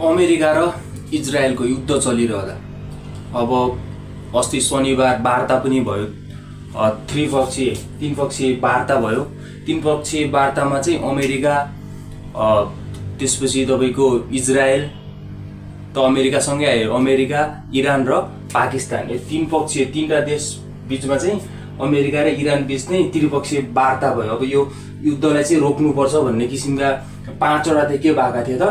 America र इजरायलको युद्ध चलिरहँदा अब अस्ति शनिबार वार्ता पनि भयो। तीन पक्षीय वार्ता भयो। तीन पक्षीय वार्तामा चाहिँ अमेरिका त्यसपछि तपाईको इजरायल त अमेरिकासँगै आयो। अमेरिका, इरान र पाकिस्तान, यो तीन पक्षीय तीनटा देश बीचमा चाहिँ अमेरिका र इरान बीच नै त्रिपक्षीय वार्ता भयो। अब यो युद्धलाई चाहिँ रोक्नुपर्छ भन्ने किसिमका पाँचवटा के भएका थिए त,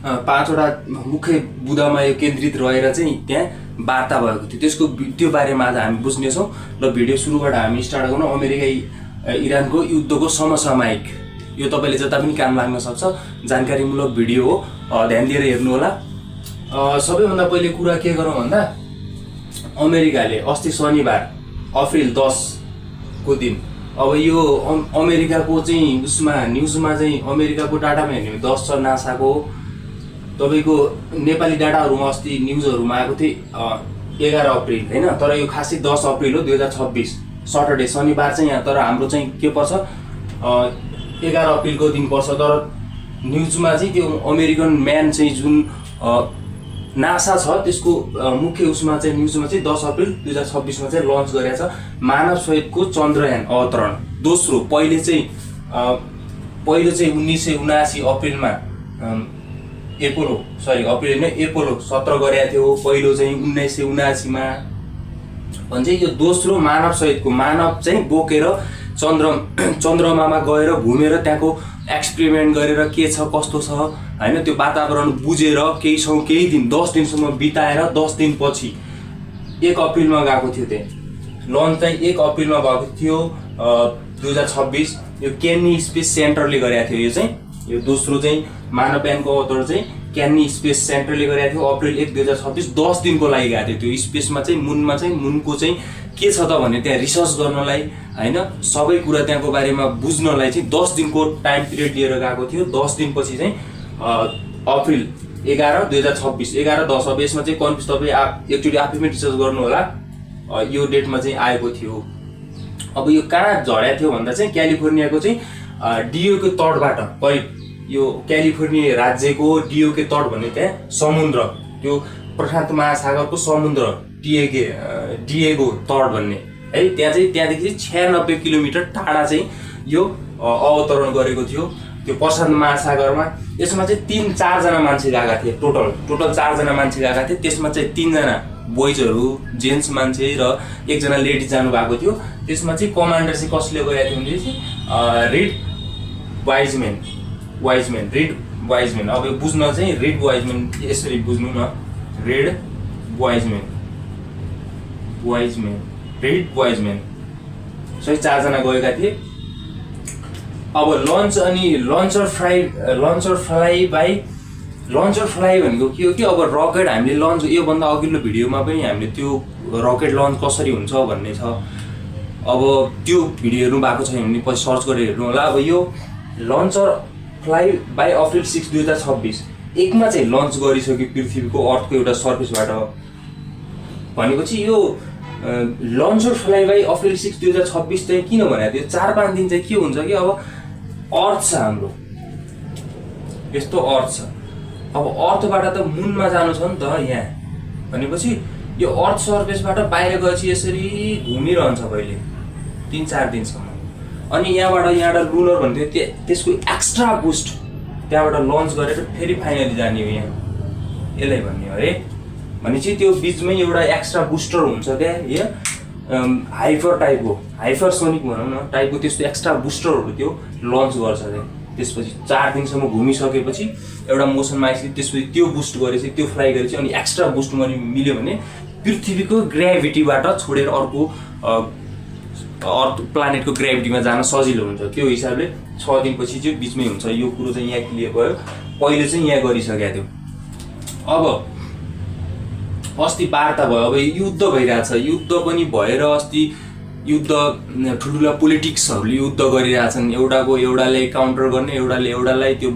पाँचवटा मुख्य बुदामा यो केन्द्रित रहेर चाहिँ त्यहाँ वार्ता भएको थियो। त्यो बारेमा आज हामी बुझ्नेछौँ र भिडियो सुरुबाट हामी स्टार्ट गरौँ। अमेरिका इरानको युद्धको समसामयिक, यो तपाईँले जता पनि काम लाग्न सक्छ, जानकारीमूलक भिडियो हो, ध्यान दिएर हेर्नु होला। सबैभन्दा पहिले कुरा के गरौँ भन्दा अमेरिकाले अस्ति शनिबार अप्रिल 10 को दिन, अब यो अमेरिकाको चाहिँ उसमा न्युजमा चाहिँ अमेरिकाको डाटामा हेर्ने 10 छ नासाको, तपाईको नेपाली डाटाहरुमा अस्ति न्युजहरुमा आएको थियो 11 अप्रिल हैन, तर यो खासै 10 अप्रिल हो 2026 सटरडे, शनिबार चाहिँ यहाँ, तर हाम्रो चाहिँ के पर्छ 11 अप्रिलको दिन पर्छ। तर न्युजमा चाहिँ त्यो अमेरिकन म्यान चाहिँ जुन नासा छ त्यसको मुख्य उसमा चाहिँ न्युजमा चाहिँ 10 अप्रिल 2026 मा चाहिँ लन्च गरेको छ मानव सहितको चन्द्रयान अवतरण दोस्रो। पहिलो चाहिँ 1979 अप्रिलमा एपोलो 17 गरेको थियो। पहिलो चाहिँ 1979 मा भन्छ। यो दोस्रो मानव सहितको, मानव चाहिँ बोकेर चन्द्रमामा गएर घुमेर त्यहाँको एक्सपेरिमेन्ट गरेर के छ कस्तो छ हैन, त्यो वातावरण बुझेर केही दिन 10 दिनसम्म बिताएर 10 दिन पछि 1 अप्रिलमा गएको थियो। त्यहाँ लन्च चाहिँ 1 अप्रिलमा भएको थियो 2026। यो केन्नी स्पेस सेन्टरले गरेको थियो। यो चाहिँ यो दोस्रो चाहिँ मानवयानको अवतरण चाहिँ केन्नी स्पेस सेन्टरले गरेको थियो अप्रिल 1 2026। 10 दिनको लागि गएको थियो त्यो स्पेसमा चाहिँ, मुनमा चाहिँ, मुनको चाहिँ के छ त भन्ने त्यहाँ रिसर्च गर्नलाई हैन, सबै कुरा त्यहाँको बारेमा बुझ्नलाई चाहिँ 10 दिनको टाइम पिरियड लिएर गएको थियो। 10 दिनपछि चाहिँ अप्रिल 11 2026 11 10, अब यसमा चाहिँ कन्फ्युज तपाईँ एकचोटि आफैमै रिसर्च गर्नु होला, यो डेटमा चाहिँ आएको थियो। अब यो कहाँ झरेको थियो भन्दा चाहिँ क्यालिफोर्नियाको चाहिँ डिओको तटबाट, करिब यो क्यालिफोर्निया राज्यको डिओके तट भन्ने त्यहाँ समुद्र, त्यो प्रशान्त महासागरको समुद्र डिएगो तट भन्ने है, त्यहाँ चाहिँ त्यहाँदेखि 96 किलोमिटर टाढा चाहिँ यो अवतरण गरेको थियो त्यो प्रशान्त महासागरमा। यसमा चाहिँ 3-4 जना मान्छे गएका थिए, टोटल 4 जना मान्छे गएका थिए। त्यसमा चाहिँ 3 जना बोइजहरू, जेन्ट्स मान्छे र 1 जना लेडिज जानु भएको थियो। त्यसमा चाहिँ कमान्डर चाहिँ कसले गएको थियो भने चाहिँ रिड वाइजम्यान। अब यो बुझ्न चाहिँ रिड वाइजम्यान यसरी बुझ्नु न, रिड वाइजम्यान सही 4 जना गएका थिए। अब लन्चर फ्लाइ भनेको के हो कि अब रकेट हामीले लन्च, योभन्दा अघिल्लो भिडियोमा पनि हामीले त्यो रकेट लन्च कसरी हुन्छ भन्ने छ, अब त्यो भिडियो हेर्नु भएको छैन भने पछि सर्च गरेर हेर्नु होला। अब यो लन्चर फ्लाइ बाई अप्रिल 6 2026 एकमा चाहिँ लन्च गरिसक्यो पृथ्वीको अर्थको एउटा सर्फेसबाट। भनेपछि यो लन्चर फ्लाइ बाई अप्रिल 6 2026 चाहिँ किन भनेको थियो, 4-5 दिन चाहिँ के हुन्छ कि अब अर्थ छ हाम्रो, यस्तो अर्थ छ, अब अर्थबाट त मुनमा जानु छ नि त यहाँ, भनेपछि यो अर्थ सर्फेसबाट बाहिर गएपछि यसरी घुमिरहन्छ पहिले 3-4 दिनसम्म। अनि यहाँबाट लुनर भन्थ्यो, त्यसको एक्स्ट्रा बुस्ट त्यहाँबाट लन्च गरेर फेरि फाइनली जाने हो यहाँ, यसलाई भन्ने हो अरे। भनेपछि त्यो बिचमै एउटा एक्स्ट्रा बुस्टर हुन्छ त्यहाँ, यो हाइपरसोनिक भनौँ न टाइपको त्यस्तो एक्स्ट्रा बुस्टरहरू त्यो लन्च गर्छ त्यहाँ। त्यसपछि 4 दिनसम्म घुमिसकेपछि एउटा मोसनमा आइसक्यो, त्यसपछि त्यो बुस्ट गरेपछि, त्यो फ्लाइ गरेपछि अनि एक्स्ट्रा बुस्ट मिल्यो भने पृथ्वीको ग्राभिटीबाट छोडेर अर्को अर्थ प्लानेटको ग्राभिटीमा जान सजिलो हुन्छ। त्यो हिसाबले 6 दिनपछि चाहिँ बिचमै हुन्छ। यो कुरो चाहिँ यहाँ क्लियर भयो, पहिले चाहिँ यहाँ गरिसकेको थियो। अब अस्ति वार्ता भयो, अब युद्ध भइरहेछ, युद्ध पनि भएर अस्ति युद्ध ठुल्ठुला पोलिटिक्सहरूले युद्ध गरिरहेछन्, एउटाको एउटालाई काउन्टर गर्ने, एउटाले एउटालाई त्यो